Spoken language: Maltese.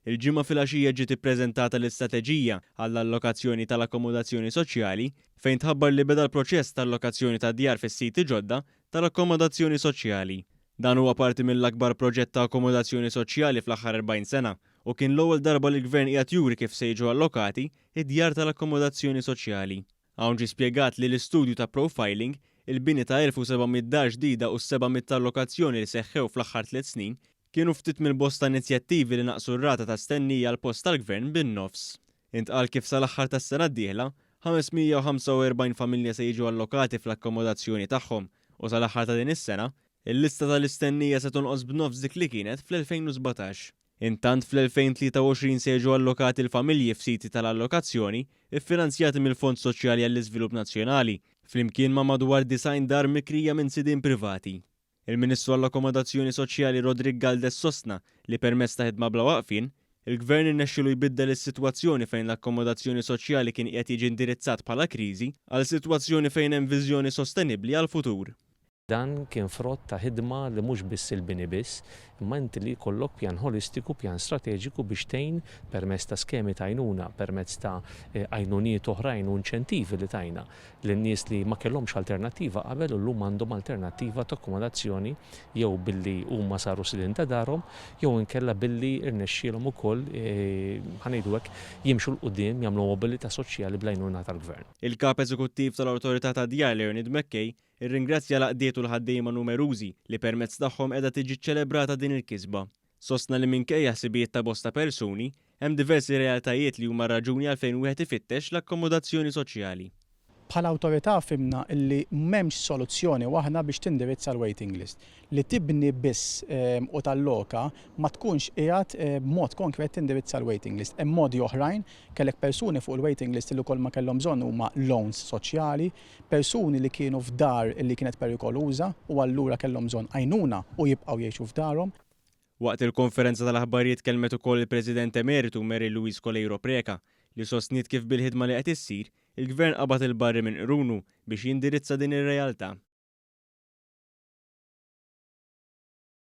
Il-Ġimgħa filgħaxija ġiet ippreżentata l-istrateġija għall-allokazzjoni tal-akkomodazzjoni soċjali fejn tħabbar li beda l-proċess ta' allokazzjoni ta' djar fis-siti ġodda tal-akkomodazzjoni soċjali. Dan huwa parti mill-akbar proġett ta' akkomodazzjoni soċjali fl-aħħar 40 sena u kien l-ewwel darba li l-Gvern qiegħed juri kif se jiġu allokati id-djar tal-akkomodazzjoni soċjali. Hawn ġie spjegat li l-istudju ta' profiling, il-bini ta' 1,700 dar ġdida u s-700 allokazzjoni li seħħew fl-aħħar tliet snin kienu ftit mill-bosta inizjattivi li naqsu r-rata ta' stennija għal post tal-Gvern bin-nofs. Intqal kif sal-aħħar tas-sena d-dieħla, 545 familja se jiġu allokati fl-akkomodazzjoni tagħhom u sal-aħħar ta' din is-sena, il-lista tal-istennija se tonqos b'nofs dik li kienet fl-2017. Intant fl-2023 se jiġu allokati l-familji f'siti tal-allokazzjoni iffinanzjati mill-Fond Soċjali għall-Iżvilupp Nazzjonali, flimkien ma' madwar 90 dar mikrija minn sidien privati. Il-Ministru għall-Akkomodazzjoni Soċjali Roderick Galdes sostna li permezz ta' ħidma bla waqfien, il-Gvern irnexxielu jbiddel is-sitwazzjoni fejn l-akkomodazzjoni soċjali kien qiegħed jiġi indirizzat bħala kriżi għal sitwazzjoni fejn hemm viżjoni sostenibbli għall-futur. Dan kien frott ta' ħidma li mhux biss il-bini biss, imma inti li jkollok pjan ħolistiku, pjan strateġiku biex tgħin permezz ta' skemi ta' għajnuna, permezz ta' għajnuniet oħrajn u inċentivi li tajna lin-nies li ma kellhomx alternattiva qabel u llum għandhom alternattiva ta' akkomodazzjoni jew billi huma saru sidien ta' darhom jew inkella billi rnexxielhom ukoll, ħa ngħidu hekk, jimxu 'l quddiem, jagħmlu mobilità soċjali bl-għajnuna tal-Gvern. Il-Kap Eżekuttiv tal-Awtorità tad-Djar Leonid McKay irringrazzja l-għaqdiet u l-ħaddiema numerużi li permezz tagħhom qiegħda tiġi ċċelebrata din il-kisba. Sostna li minkejja ħsibijiet ta' bosta persuni, hemm diversi realtajiet li huma r-raġuni għalfejn wieħed ifittex l-akkomodazzjoni soċjali. Bħala awtorità fhimna li m'hemmx soluzzjoni waħda biex tindirizza l-waiting list. Li tibni biss u talloka ma tkunx qiegħed b'mod konkret tindirizza l-waiting list. Hemm modi oħrajn, kellek persuni fuq il-waiting list li kull ma kellhom bżonn huma loans soċjali, persuni li kienu f'dar li kienet perikoluża u allura kellhom bżonn għajnuna u jibqgħu jgħixu f'darhom. Waqt il-konferenza tal-aħbarijiet tkellmet ukoll il-President Emeritu Mary Louise Coleiro Preca li sostniet kif bil-ħidma li qed issir, il-Gvern qabad il-barri minn qrunu biex jindirizza din ir-realtà.